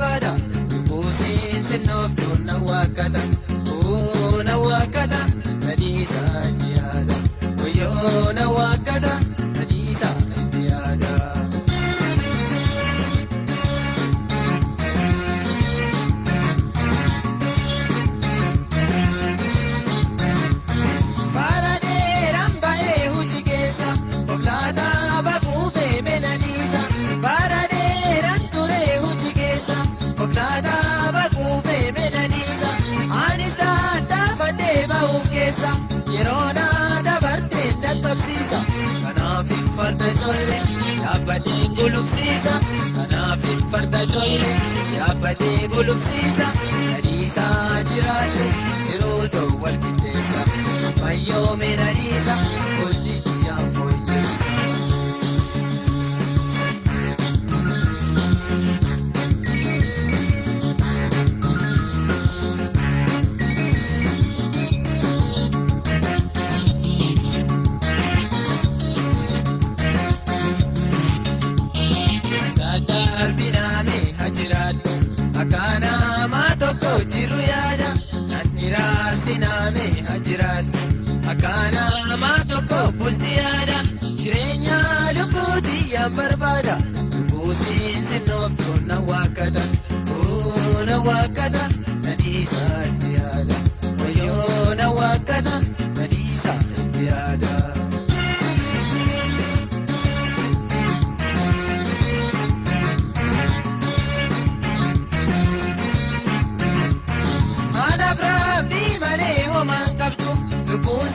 barbaada. Lubbuusiin sinnooftu na waakkata. Na waakkata nadiisa itti yaada. Wayyoo na waakkata nadiisa itti yaada. Bara dheeraan ba'ee hojii keessa of laataa baquufee menaniisa. Bara dheeraan turee hojii keessa of laataa baquufee menaniisa. Anis tattaafadhee ba'uuf keessa yeroo naa dabartee dhaqqabsiisa. Kanaaf hin farda colle yaabbadhee gulufsiisa. Kanaaf hin farda colle yaabbadhee gulufsiisa. Nadiisaa jiraadhu jiruu ta'u wal qixxeessa. Fayyoo menaniisa bultii kiyyaan fooyyessa. Daddarbinaame hajiraadhu akka nama tokko jiru yaada. Nan hiraarsinaame hajiraadhu akka nama tokko bulti yaada. Jireenya lubbuutii yaan barbaada. Lubbuusiin sinnooftu na waakkata. Na waakkata nadiisa itti yaada. Wayyoo na waakkata nadiisa itti yaada. Anaaf rabbii malee homaan qabdu lubbuun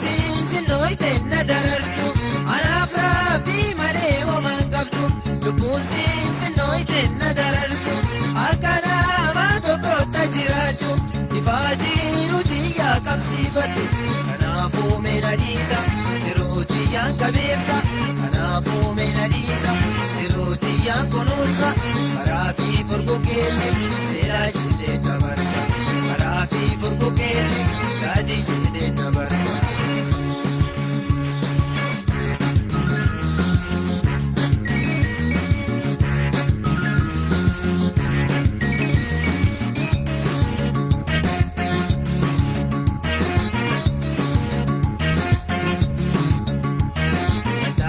sinnooyte na darartu. Anaaf rabbii malee homaan qabdu lubbuun sinnooyte na darartu. Akka nama tokkotti jiraadhu ifaa jiru xiyyaa qabsiifadhu. Kanaafuu meedhaniisa jiruu xiyyaan qabeessa. Kanaafuu meedhaniisa jiruu xiyyaan kunuunsa. Karaa fi furguggeelle seeraa ishee dabarsa. Karaa fi furguggeelle daadii ishee dabarsa.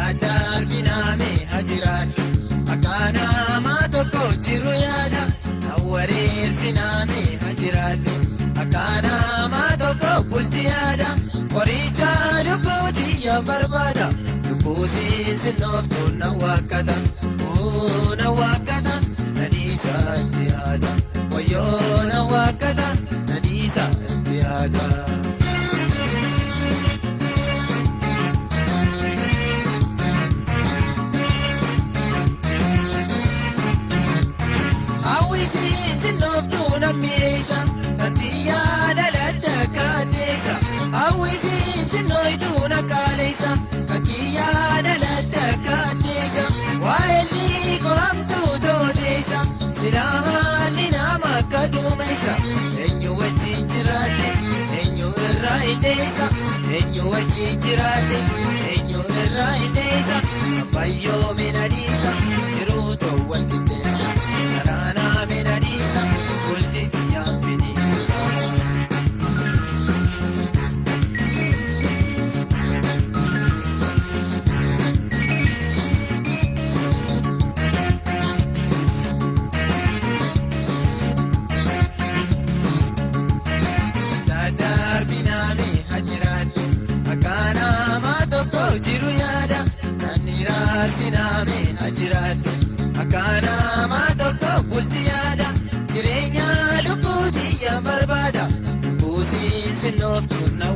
Daddarbinaame hajiraadhu akka nama tokko jiru yaada. Awwareersinaame hajiraadhu akka nama tokko bulti yaada. Qoricha lubbuutii yaa barbaada. Lubbuusiin sinnooftu na waakkata. Na waakkata nadiisa itti yaada. Wayyoo na waakkata nadiisa itti yaada. Hawwisiin sinnooftuu nammiisa tantiyyaa dhaladda kaateessa. Hawwisiin sinnooytuu nakkaaleessa kankiyyaa dhaladda kaateessa. Waa'elli qoramtuu tooteessa silaa haalli nama akka duumeessa. Eenyu wajjin jiraate eenyu irraa hin dheessa. Eenyu wajjin jiraate eenyu irraa hin dheessa. Fayyoo minadiisa jiruu ta'u wal qixxeessa. Karaanaa minadiisa bultii kiyyaan finiisa. Daddarbinaame hajiraadhu akka nama tokko jiru yaada. Nan hiraarsinaame hajiraadhu akka nama tokko bulti yaada. Jireenya lubbuutii yaa barbaada. Lubbuusiin sinnooftu na